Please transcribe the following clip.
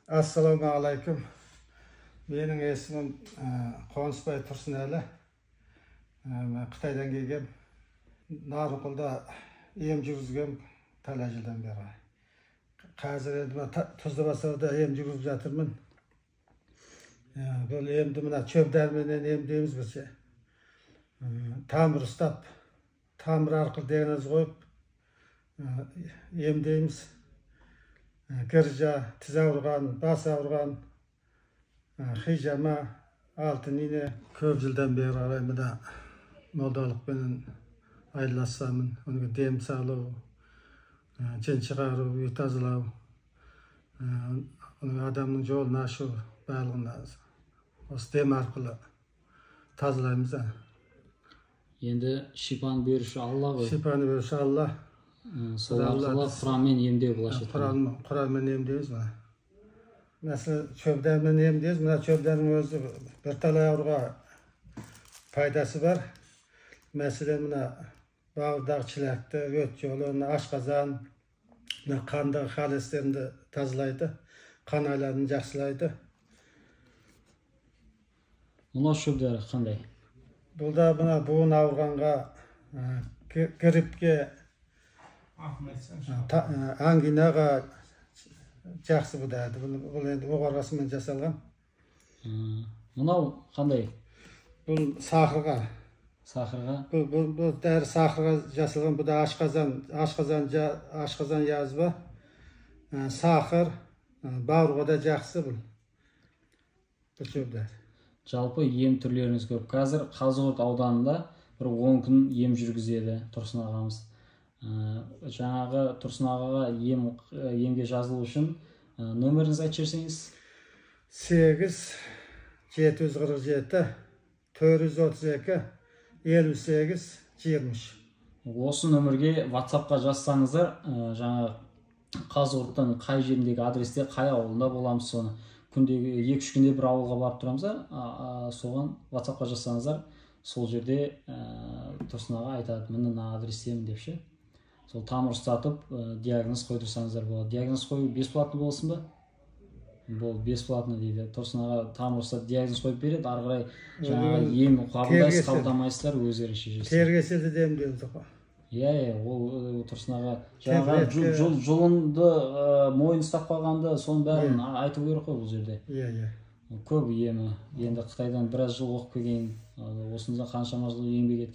Ассалаумағалейкум. Менің есімім Қонысбай Тұрсынәлі. Мен Қытайдан келгем. Нарынқолда ем жүргізгем талай жылдан бері. Қазір енді мына Тұздыбастауда ем жүргізіп жатырмын. Бұл емді мына шөп дәріменен емдейміз біз. Тамыр ұстап, тамыр арқылы диагноз қойып емдейміз. Гыржа, тіз ауырған, бас ауырған, хижама, алтын ине. Көп жылдан бері қарай мына молдалықпенен айналысамын. Оның дем салу, жын шығару, үй тазалау, оның адамның жолын ашу, барлығын осы дем арқылы тазалаймыз. Енді шипаны беруші Алла ғой. Шипаны беруші Алла. Сол арқылы Құранмен емдеу былайша айтқанда. Құранмен емдейміз мына. Мәселен, шөп дәрімен емдейміз. Мына шөп дәрінің өзі бірталай ауруға пайдасы бар. Мәселен, мына бауырдағы шіләкті, өт жолы, ашқазан, мына қандағы холестеринді тазалайды, қан айланын жақсылайды. Мына шөп дәрі қандай? Бұл да мына буын ауырғанға, гриппке, ангинаға жақсы бұл дәрі. Бұл енді оқ арғасымен жасалған. Мынау қандай? Бұл сахарға. Сахарға? Бұл дәрі сахарға жасалған. Бұл да ашқазан язва, сахар, бауырға да жақсы бұл. Бұл шөп дәрі. Жалпы ем түрлеріңіз көп. Қазір Қазығұрт ауданында бір 10 күн ем жүргізеді Тұрсын ағамыз. Жаңағы Тұрсын ағаға емге жазылу үшін нөміріңізді айтып жіберсеңіз. 8 747 432 58 23. Осы нөмірге WhatsAppқа жазсаңыздар, жаңағы Қазығұрттың қай жеріндегі адресте, қай ауылында боламыз, соны күндегі 2-3 күнде бір ауылға барып тұрамыз, соған WhatsAppқа жазсаңыздар, сол жерде Тұрсын аға айтады, міне мына адрестемін деп ше. Сол тамыр ұстатып, диагноз қойдырсаңыздар болады. Диагноз қою бесплатно болсын ба? Бұл бесплатно дейді. Тұрсын аға тамыр ұстатып диагноз қойып береді, ары қарай жаңағы ем қабылдайсыз, қабылдамайсыздар, өздері шешесіздер. Тері кеселді де емдейміз ғой. Иә, ол Тұрсын аға жаңағы жұлынды, мойын ұстап қалғанды, соның бәрін айту керек қой бұл жерде. Иә. Көп емі. Енді Қытайдан біраз жыл оқып келген, осында қаншама жыл еңбек еткен.